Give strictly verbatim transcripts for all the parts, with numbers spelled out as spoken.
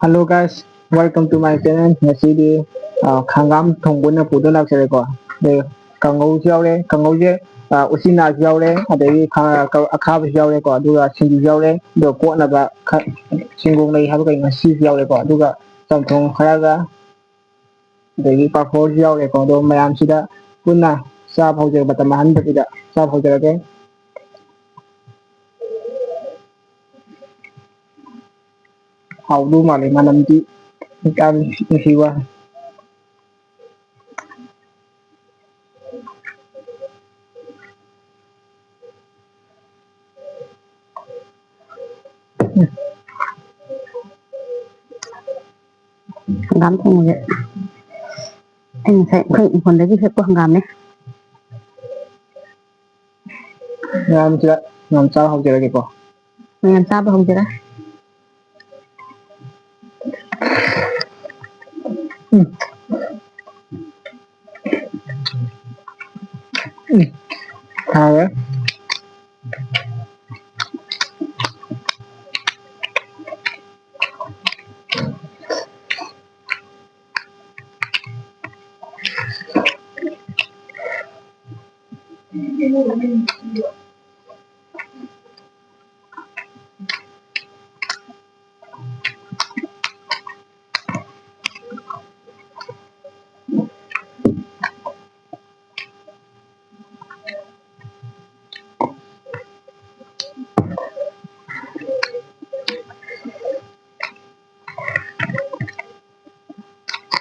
Hello guys, welcome to my channel. ꯉꯁꯤꯗꯤ ꯑ, ꯍꯪꯒꯥꯝ ꯊꯣꯡꯕ ꯑꯣꯏꯅ ꯄꯨꯗꯨꯅ ꯂꯥꯛꯆꯔꯦꯀꯣ. ꯑꯗꯩ ꯀꯥꯡꯉꯧꯁꯨ ꯌꯥꯎꯔꯦ, ꯀꯥꯡꯉꯧꯁꯦ ꯑ, ꯎꯆꯤꯅꯥꯁꯨ ꯌꯥꯎꯔꯦ, ꯑꯗꯒꯤ ꯈꯥ- ꯀ- ꯑꯈꯥꯕꯁꯨ ꯌꯥꯎꯔꯦꯀꯣ, ꯑꯗꯨꯒ ꯁꯤꯡꯖꯨꯁꯨ ꯌꯥꯎꯔꯦ, ꯑꯗꯨꯒ ꯀꯣꯠꯅꯕ ꯈ- ꯁꯤꯡꯒꯣꯡ ꯂꯩ ꯍꯥꯏꯕ ꯀꯩꯅꯣ, ꯁꯤꯁꯨ ꯌꯥꯎꯔꯦꯀꯣ, ꯑꯗꯨꯒ ꯆꯝꯊꯣꯡ ꯈꯔꯒ, ꯑꯗꯒꯤ ꯄꯥꯐꯣꯔꯁꯨ ꯌꯥꯎꯔꯦꯀꯣ꯫ ꯑꯗꯣ ꯃꯌꯥꯝꯁꯤꯗ ꯄꯨꯟꯅ ꯆꯥꯕ ꯍꯧꯖꯔ- ꯃꯇꯝ ꯃꯥꯡꯍꯟꯗꯕꯤꯗ ꯆꯥꯕ ꯍꯧꯖꯔꯒꯦ꯫ ꯍꯥꯎꯗꯧ ꯃꯥꯜꯂꯦ, ꯃꯅꯝꯗꯤ ꯌꯥꯝ ꯅꯨꯡꯁꯤꯕ꯫ ꯍꯪꯒꯥꯝ ꯊꯣꯡꯕꯁꯦ ꯑꯩ ꯉꯁꯥꯏ ꯑꯩꯈꯣꯏ ꯏꯪꯈꯣꯜꯗꯒꯤ ꯍꯦꯛꯄ ꯍꯪꯒꯥꯝꯅꯦ꯫ ꯃꯌꯥꯝꯁꯤꯗ ꯌꯥꯝ ꯆꯥꯕ ꯍꯧꯖꯔꯒꯦꯀꯣ꯫ ꯃꯌꯥꯝ ꯆꯥꯕ ꯍꯧꯖꯔꯦ꯫ ꯎꯝ꯫ ꯎꯝ꯫ ꯍꯥꯎꯋꯦ꯫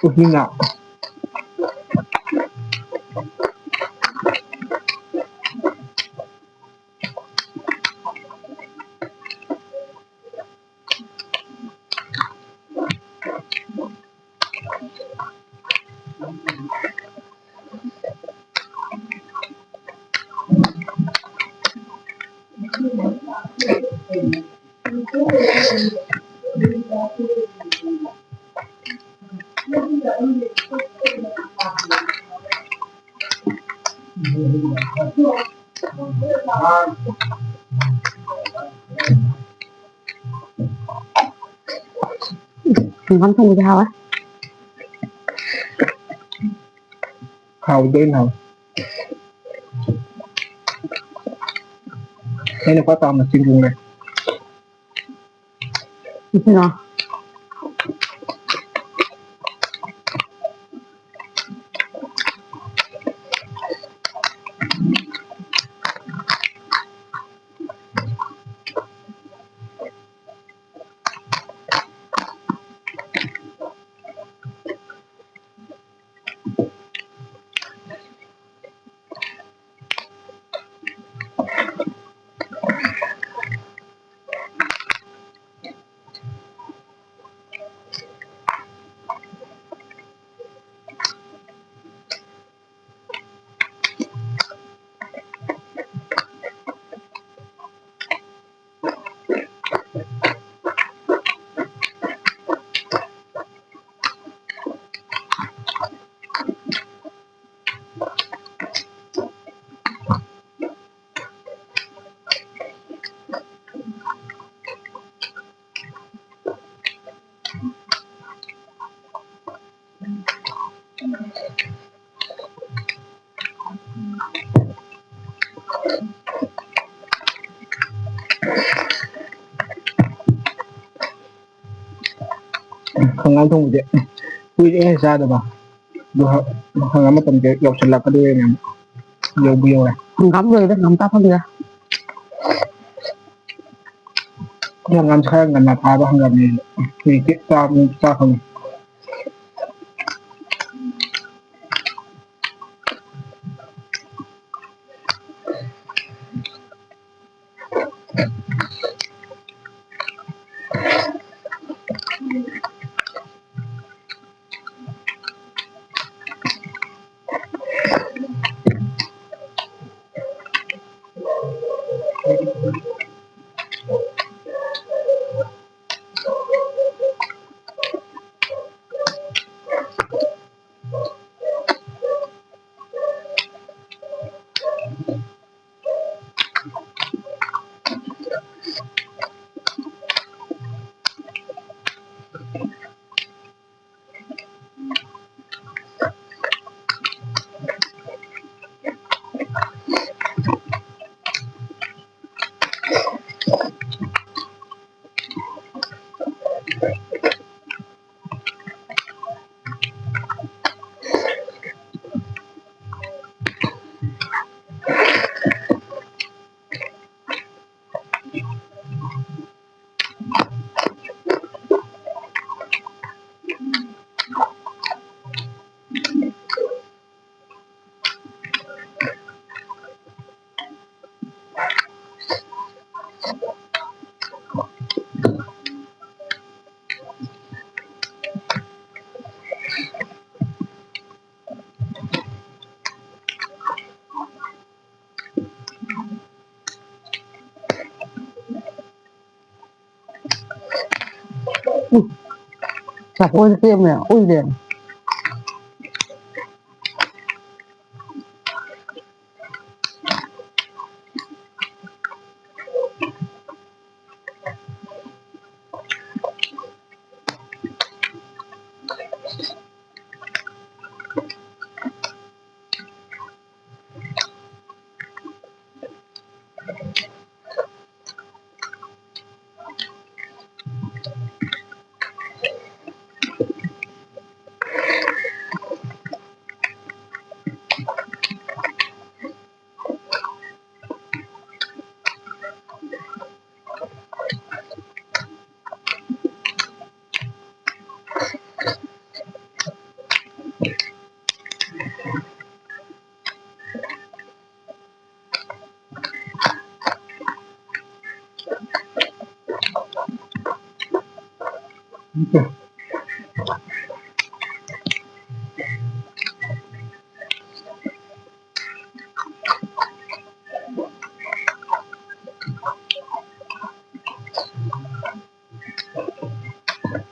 ꯎꯍꯤꯅ꯫ ꯍꯪꯒꯥꯝ ꯊꯣꯡꯕꯗꯤ ꯍꯥꯎꯋꯦ꯫ ꯍꯥꯎꯗꯣꯏꯅꯦ, ꯍꯥꯎꯋꯦ꯫ ꯑꯩꯅ ꯈ꯭ꯋꯥꯏ ꯄꯥꯝꯕ ꯆꯤꯡꯒꯨꯝꯅꯦ꯫ ꯏꯆꯤꯟ ꯏꯅꯥꯎ꯫ ꯍꯪꯒꯥꯝ ꯊꯣꯡꯕꯁꯦ ꯀꯨꯏꯔꯦ ꯆꯥꯗꯕ꯫ ꯑꯗꯣ ꯍ-, ꯍꯪꯒꯥꯝ ꯃꯇꯝꯁꯦ ꯌꯧꯁꯤꯜꯂꯛꯀꯗꯧꯔꯦꯅꯦ꯫ ꯌꯧꯕꯨ ꯌꯧꯔꯦ꯫ ꯍꯪꯒꯥꯝ ꯂꯣꯏꯔꯦ, ꯍꯪꯒꯥꯝ ꯆꯥ ꯐꯪꯗ꯭ꯔꯦ꯫ ꯑꯩꯈꯣꯏ ꯍꯪꯒꯥꯝꯁꯦ ꯈꯔ ꯉꯟꯅ ꯊꯥꯕ ꯍꯪꯒꯥꯝꯅꯦ꯫ ꯍꯧꯖꯤꯛꯇꯤ ꯆꯥꯕ, ꯆꯥ ꯐꯪꯉꯦ꯫ ꯎꯝ꯫ ꯂꯐꯣꯏꯁꯦ ꯇꯦꯛꯑꯝꯃꯦ, ꯎꯏꯔꯦ꯫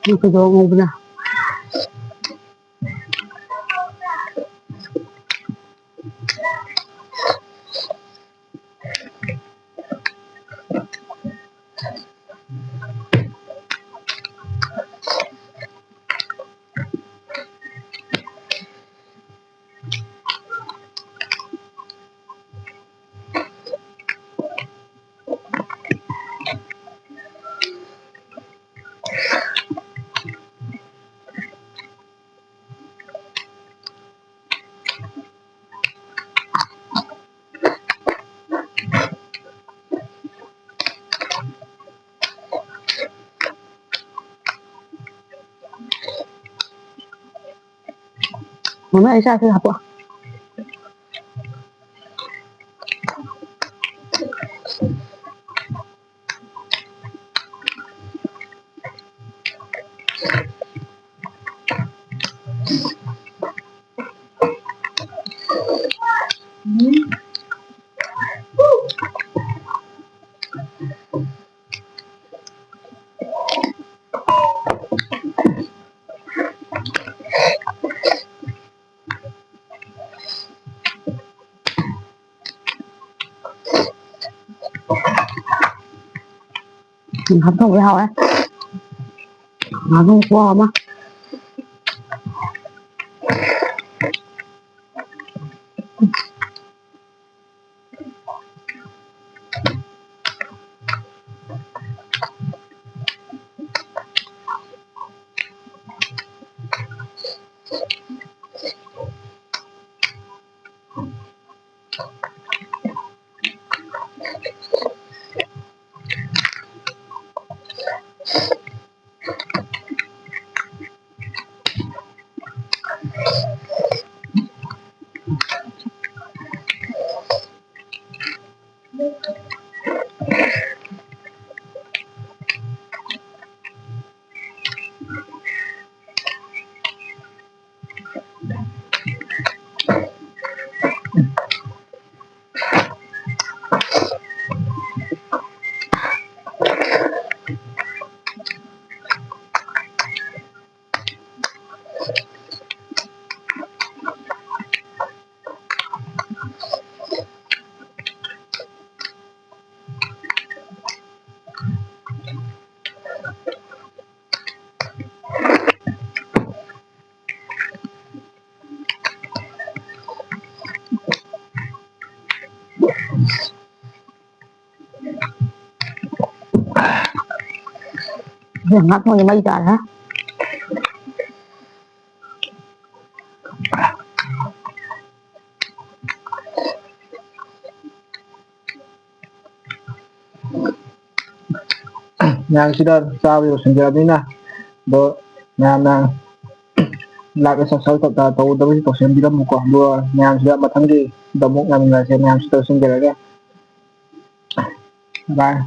ꯅꯪ ꯀꯩꯗꯧ ꯉꯧꯕꯅ? ꯃꯃꯥ, ꯑꯩ ꯆꯥꯛꯁꯤ ꯍꯥꯞꯄꯣ꯫ ꯉꯥ ꯊꯣꯡꯕ ꯍꯥꯎꯋꯦ꯫ ꯉꯥꯅꯨ ꯈꯨꯍꯥꯎ ꯑꯃ꯫ ꯉꯥ ꯊꯣꯡꯉꯦ ꯃꯩ ꯇꯥꯔꯦ꯫ ꯃꯌꯥꯝꯁꯤꯗ ꯆꯥꯕ ꯌꯧꯁꯤꯟꯖꯔꯕꯅꯤꯅ, ꯑꯗꯣ ꯃꯌꯥꯝꯅ like, subscribe ꯇꯧꯗꯕꯁꯤ ꯇꯧꯁꯤꯟꯕꯤꯔꯝꯃꯨꯀꯣ꯫ ꯑꯗꯨꯒ ꯃꯌꯥꯝꯁꯤꯗ ꯃꯊꯪꯒꯤꯗ ꯑꯃꯨꯛ ꯌꯥꯃꯤꯟꯅꯔꯁꯦ꯫ ꯃꯌꯥꯝꯁꯤ ꯇꯧꯁꯤꯟꯖꯔꯒꯦ꯫ Bye꯫